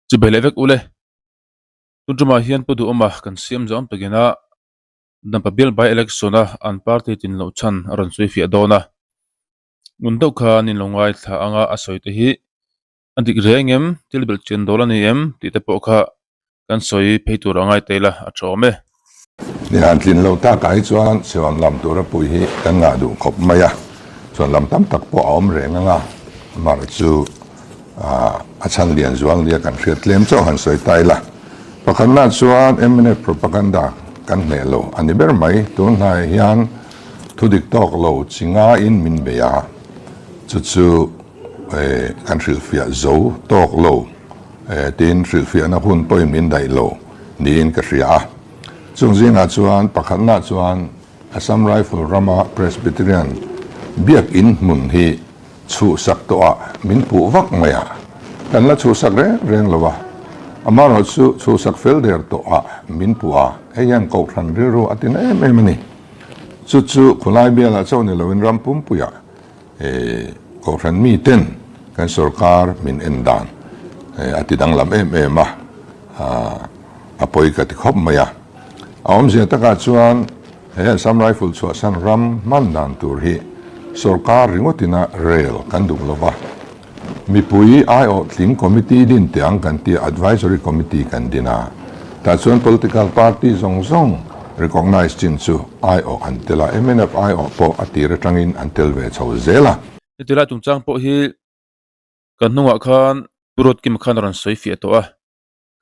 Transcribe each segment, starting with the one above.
Chibai leh vek ule. Tun tumah hian Pu Duhawma kan siam zawm takin a Dampa bial by election a an party tin loh chhan a rawn sawi fiah dawn a. Ngun deuh khan in lo ngaithla anga a sawi te hi a dik reng em, thil belh chian dawl a ni em tih te pawh kha Kan sawi phei tur a ngai ta ila a tha awm e. Ni han tlin lo takah hi chuan chhuan lam tura pui hi kan ngah duh khawp mai a, chhuan lam tam tak pawh a awm reng ang a, mar chu a chhan lian zual nia kan hriat tlem chauh han sawi ta ila. Pakhatna chuan mnf propaganda kan hneh lo a ni ber mai, tun hnaiah hian thudik tawk lo chi ngaiin min bei a, chu chu kan hrilhfiah zo tawk lo. Tiin hrilhfiahna hun pawhin min daih lo niin ka hria a. Chung zingah chuan pakhatna chuan Assam Rifle rama Presbyterian biak in hmun hi chhuhsak tawhah min puh vak mai a, kan la chhuhsak reng reng lo a, amaherawhchu chhuhsak fel der tawhah min puh a, hei hian kohhran rilru a ti na em em a ni. Chu chu khulai bialah chauh ni loin ram pumpuiah Kohhran miten kan sorkar min en dan a ti danglam em em a, a pawi ka ti khawp mai a. A awmzia takah chuan he Assam Rifle chhuahsan ram hman dan tur hi sorkar ringawtina rel kan duh lo va. Mipui aiawh tling committee din teh ang kan tia advisory committee kan din a, tah chuan political party zawng zawng recognise chin chu aiawh an tel a, mnf aiawh pawh a tir atangin an tel ve chho zel a. Heti lai chungchang pawh hi kan hnungah khan Pu Ruatkima khan a rawn sawi fiah tawh a,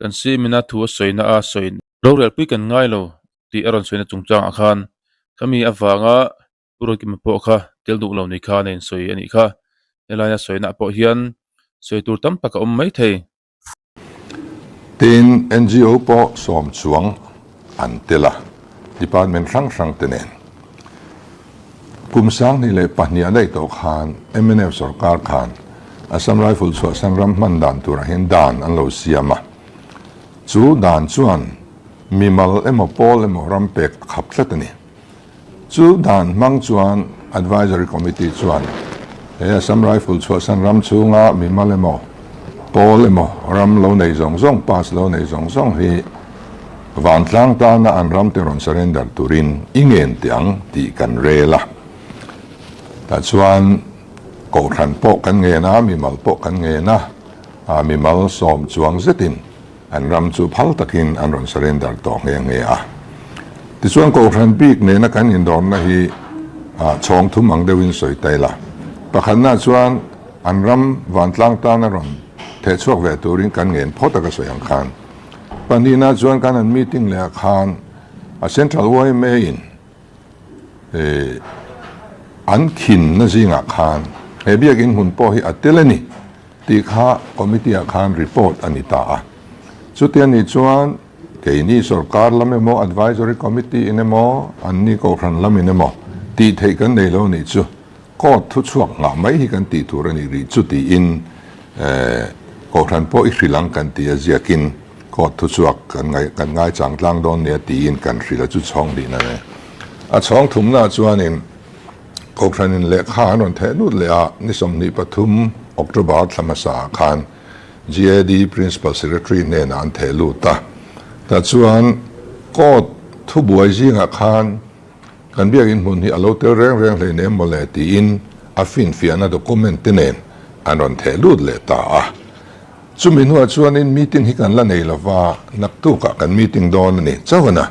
kan CM-in a thu a sawina a sawi rorelpui kan ngai lo tih a rawn sawina chungchangah khan khami avanga Pu Ruatkima pawh kha tel duh lo ni khan a insawi a nih kha. Helaia sawinaah pawh hian sawi tur tam tak a awm mai thei. Tin, NGO pawh sawm chuang an tel a, department hrang hrang te nen. Kum 2002 a daih tawh khan mnf sorkar khan Assam Rifle chhuahsan ram hman dan turah hian dan an lo siam a. Chu dan chuan mimal emaw pawl emaw ram pek a khap tlat a ni. Chu dan hmang chuan Advisory Committee chuan he Assam Rifle chhuahsan ram chhunga mimal emaw, pawl emaw ram lo nei zawng zawng, pass lo nei zawng zawng hi vantlang tana an ram te rawn surrender turin i ngen teh ang tih kan rel a. Tah chuan kohhran pawh kan ngen a, mimal pawh kan ngen a, mimal sawm chuang zetin An ram chu phal takin an rawn surrender tawh nghe nghe a. Tichuan Kohhran bik nena kan indawrna hi chhawng thum ang deuhin sawi ta ila. Pakhatna chuan an ram vantlang tana rawn theh chhuak ve turin kan ngen phawt a ka sawi ang khan. Pahnihna chuan kan han meeting leh ah khan a Central yma in an khinna zingah khan he biakin hmun pawh hi a tel a ni. Tih kha committee ah khan report a ni ta a. Chuti a nih chuan keini sorkar lam emaw, advisory committee in emaw, anni kohhran lam in emaw tih theih kan nei lo nih chu court thuchhuak nghah mai hi kan tih tur a nih rih chu tiin kohhran pawh i hrilh ang kan ti a ziakin court thuchhuak kan ngai kan ngaichang tlang dawn nia tiin kan hrilh a chu chhawng dihna a ni. A chhawng thumnaah chuanin Kohhranin lehkha an rawn theh lut leh a, ni 23 October thla hmasa ah khan GAD Principal Secretary hnenah an theh lut a. Tah chuan court thubuai zingah khan kan biakin hmun hi a lo tel reng reng hleinem mawle tiin a finfiahna document te nen an rawn theh lut leh ta a. Chumi hnuah chuanin meeting hi kan la nei lova, naktukah kan meeting dawn a ni chauh a.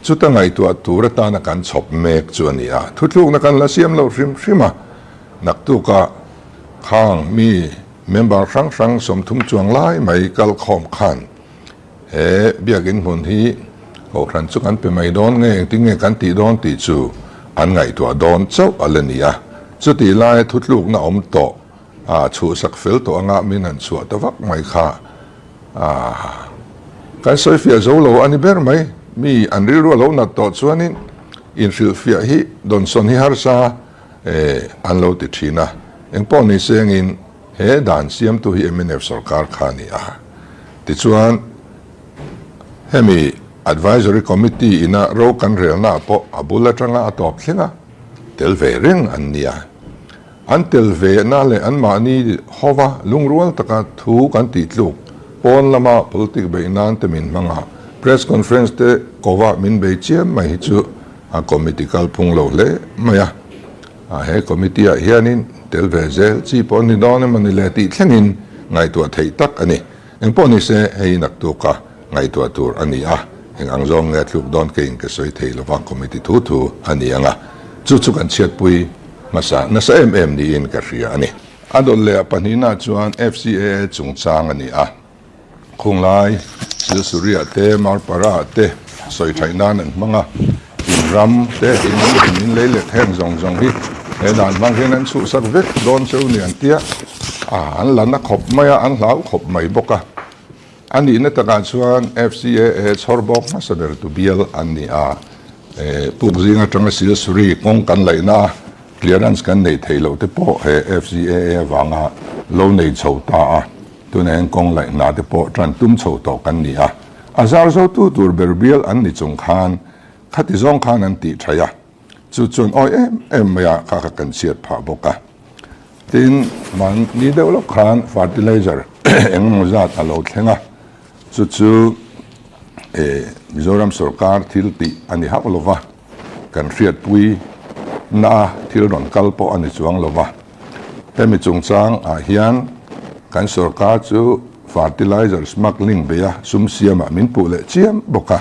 Chuta ngaihtuah tur atana kan chhawp mek chu a ni a, thuthlukna kan la siam lo hrim hrim a, naktukah khang mi member hrang hrang 30 chuang lai mai kal khawm khan he biakin hmun hi kohhran chu kan pe mai dawn nge engtin nge kan tih dawn tih chu an ngaihtuah dawn chauh a la ni a, chutih laia thuthlukna awm tawh a chhuhsak fel tawh anga min han chhuah ta vak mai kha a kan sawifiah zo lo a ni ber mai. Mi an rilru a lo nat tawh chuanin inhrilhfiah hi dawnsawn hi harsa an lo ti thin a. Engpawh ni sengin he dan siamtu hi mnf sorkar kha a ni a. Tichuan hemi Advisory Committee ina ro kan relnaah pawh a bul atanga a tawp thleng a, tel ve reng an ni a. An tel ve na leh anmahni hova lungrual taka thu kan tih tluk. Pawn lama politic beih nan te min hmang a, press conference te kova min bei chiam mai hi chu a committee kalphung lo hle mai a. He committee ah hianin tel ve zel chi pawh ni dawn emaw ni le tih thlengin ngaihtuah theih tak a ni. Engpawh ni se hei naktuka ngaihtuah tur a ni a, eng ang zawng nge a thluk dawn keiin ka sawi thei lova committee thu thu a ni ang a, chu chu kan chhiatpui hmasa nasa em em niin ka hria a ni. A dawt leh a pahnihna chuan FCAA chungchang a ni a, Khunglai, Silsuria te, Marpara te sawi thaih nan an hmang a, in ram te, in ram in lei let heng zawng zawng hi he dan hmang hian an chhuhsak vek dawn cheu ni an tia, an la na khawp mai a, an hlau khawp mai bawk a. A nihna takah chuan FCAA chhawr bawk hmasa ber tu bial an ni a, puk zing atanga Silsuri kawng kan laihna a clearance kan neih theih loh te pawh he FCAA avanga lo nei chho ta a, tunah hian kawng laihna te pawh tan tum chho tawh kan ni a, a zar zotu tur ber bial an ni chung khan khati zawng khan an tih thaih a. Chu chuan awi em em mai a kha kha kan chhiat phah bawk a. Tin, mahni deuh lawk khan fertilizer eng emaw zat a lo thleng a, chu chu Mizoram sorkar thil tih a ni hauh lo va, kan hriatpui na a thil rawn kal pawh a ni chuang lo va. Hemi chungchang ah hian kan sorkar chu fertilizer smuggling beia sum siamah min puh leh chiam bawk a.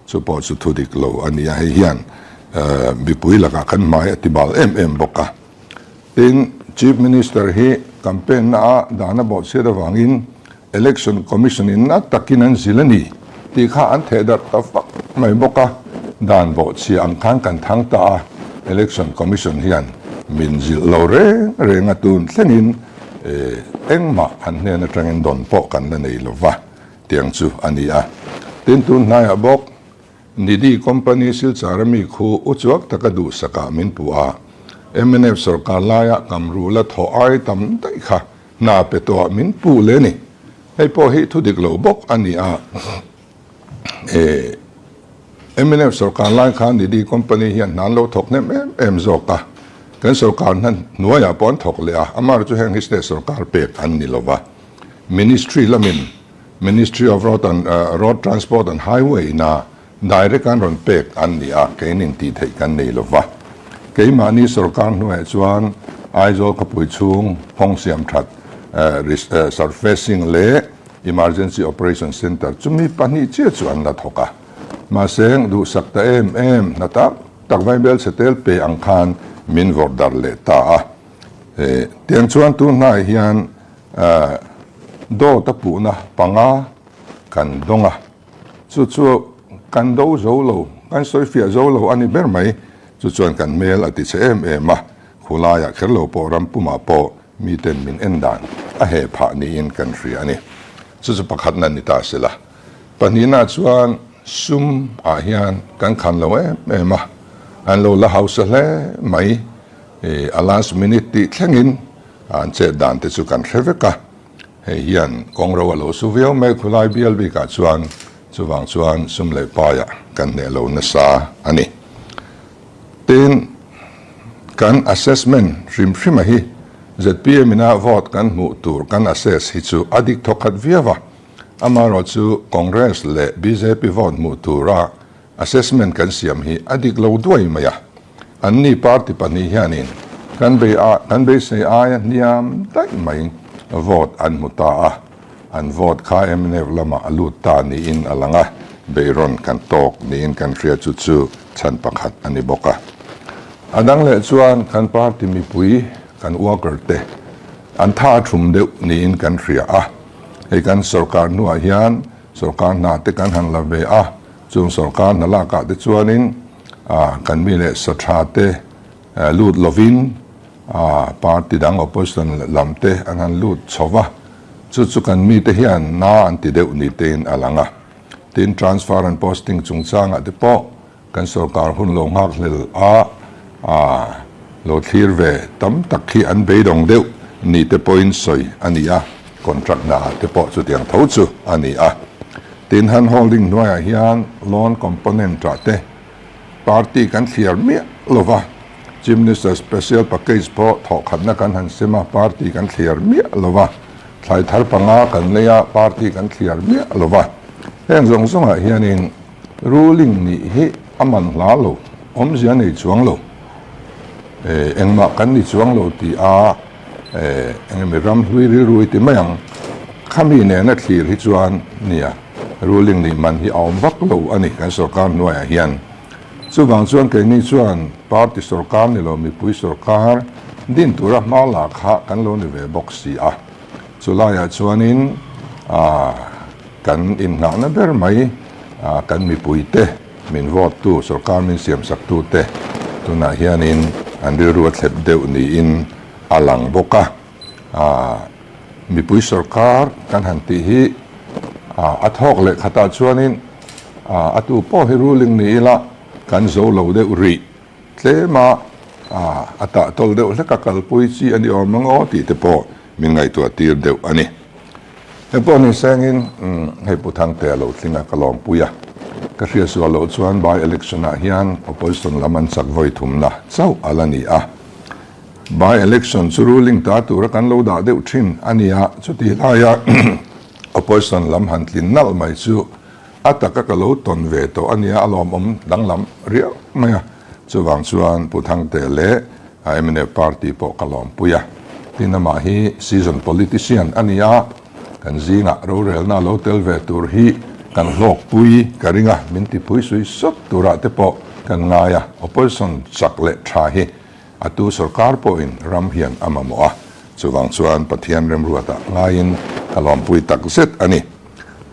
Chu pawh chu thu dik lo a ni a, hei hian mipui lakah kan hmai a ti bal em em bawk a. Tin, Chief Minister hi campaign na a dan a bawhchhiat avangin Election Commission in na takin an zil a ni tih kha an theh darh ta fak mai bawk a, dan bawhchhia ang khan kan thang ta a, Election Commission hian min zilh lo reng reng a, tun thlengin engmah an hnen atangin dawn pawh kan la nei lova. Tiang chu a ni a. Tin, tun hnaiah bawk Nidhi Company Silchar ami khu uchuak taka duhsakah min puh a, mnf sorkar laia Kamrula thawh ai tam daih kha hna pe tawhah min puh leh a ni. Hei pawh hi thu dik lo bawk a ni a. Mnf sorkar lai khan Nidhi Company hian hna an lo thawk hnem em em zawk a, kan sorkar hna hnuaiah pawh an thawk leh a, amaherawhchu chu heng hi state sorkar pek an ni lova. Ministry lamin Ministry of Road and Road Transport and Highway ina direct an rawn pek an ni a, kein intih theih kan nei lo va. Keimahni sorkar hnuaiah chuan Aizawl khawpui chhung hawng siam that surfacing leh Emergency Operation Centre chumi pahnih chiah chu an la thawk a. Mahse duhsak ta em em hna tak tak vaibel chhe tel pe ang khan min vawrh darh leh ta a. Tiang chuan tun hnaiah hian Dawt a puhna panga kan dawng a, chu chu kan do zo lo, kan sawi fiah zo lo a ni ber mai. Chu chuan kan hmel a ti che em em a, khulaiah kher lo pawh ram pumah pawh miten min en dan a heh phah niin kan hria a ni. Chu chu pakhatna ni ta se la. Pahnihna chuan sum ah hian kan khan lo em em a, an lo la hausa hle mai. A last minute tih thlengin an chet dan te chu kan hre vek a, hei hian kawng ro a lo su viau mai khulai bial bikah chuan chuvang chuan sum leh paiah kan hneh lo nasa a ni. Tin, kan assessment hrim hrima hi zpm ina vote kan hmuh tur kan assess hi chu a dik thawkhat viau a, amaherawhchu Congress leh bjp vote hmuh tura Assessment kan siam hi a dik lo duai mai a, anni party pahnih hianin kan bei a kan beisei aia hniam daih mai vote an hmu ta a, an vote kha mnf lamah a lut ta niin a lang a, beihrawn kan tawk niin kan hria chu chu chhan pakhat a ni bawk a. A dang leh chuan kan party mipui kan worker te an tha thum deuh niin kan hria a, hei kan sorkar hnuah hian sorkar hna te kan han la ve a, Chung sorkar hna lakah te chuanin kan mi leh sa tha te lut lovin party dang opposition lam te an han lut chho va, chu chu kan mite hian na an ti deuh ni tein a lang a. Tin, transfer and posting chungchangah te pawh kan sorkar hun lo nghak hlel a lo thlir ve tam tak hi an beidawng deuh ni te pawhin sawi a ni a, contract hna te pawh chutiang tho chu a ni a. Tin, hand holding hnuaiah hian loan component ah te party kan thliar miah lo va, Chief Minister Special Package pawh thawhkhatna kan han sem a, party kan thliar miah lo va. Thlai thar panga kan lei a, party kan thliar miah lo va. Heng zawng zawngah hianin ruling nih hi a man hla lo, awmzia nei chuang lo, engmah kan ni chuang lo tih a eng emaw ram hlui rilru i ti mai ang. Khami nena thlir hi chuan nia ruling nih man hi a awm vak lo a ni kan sorkar hnuaiah hian. Chuvang chuan keini chuan party sorkar ni lo mipui sorkar din tura hma la kha kan lo ni ve bawk si a. Chulaiah chuanin kan inngahna ber mai kan mipuite min vote tu sorkar min siamsak tute tunah hianin an rilru a thlep deuh niin a lang bawk a. Mipui sorkar kan han tih hi a thawk leh khatah chuanin a tu pawh hi ruling ni ila kan zo lo deuh rih tlem a, a tah tawl deuh hlek a kalpui chi a ni awm ang aw tih te pawh min ngaihtuah tir deuh a ni. Hei pawh ni sengin hei Pu Thangtea lo tling a ka lawmpui a, ka hriatsual loh chuan by election ah hian opposition lam an chak vawi thumna chauh a la ni a. By election chu ruling ta tura kan lo dah deuh thin a nia, chutih laia opposition lam han tlin nalh mai chu a taka ka lo tawn ve tawh a nia, a lawmawm danglam riau mai a. Chuvang chuan Pu Thangte leh mnf party pawh ka lawmpui a, tin amah hi season politician a ni a, kan zingah rorelna lo tel ve tur hi kan hlawkpui ka ring a, min tiphui sui sawt turah te pawh kan ngai a, opposition chak leh tha hi A tu sorkar pawhin ram hian a mamawh a, chuvang chuan Pathian remruatah ngaiin ka lawmpui tak zet a ni.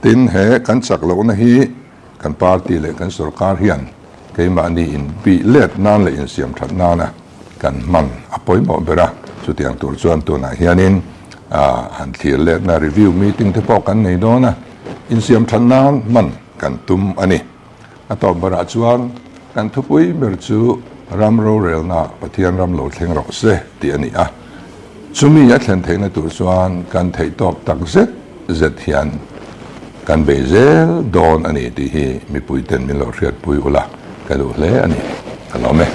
Tin, he kan chak lohna hi kan party leh kan sorkar hian keimahni inbih let nan leh insiam that nana kan hman a pawimawh ber a, chutiang tur chuan tunah hianin han thlir letna review meeting te pawh kan nei dawn a, insiam that nan hman kan tum a ni. A tawp berah chuan kan thupui ber chu ram rorelna Pathian ram lo thleng rawh se tih a ni a. Chumi a thlen theihna tur chuan kan theih tawk tak zet zet hian kan bei zel dawn a ni tih hi mipuiten min lo hriatpui ula ka duh hle a ni. Ka lawm e.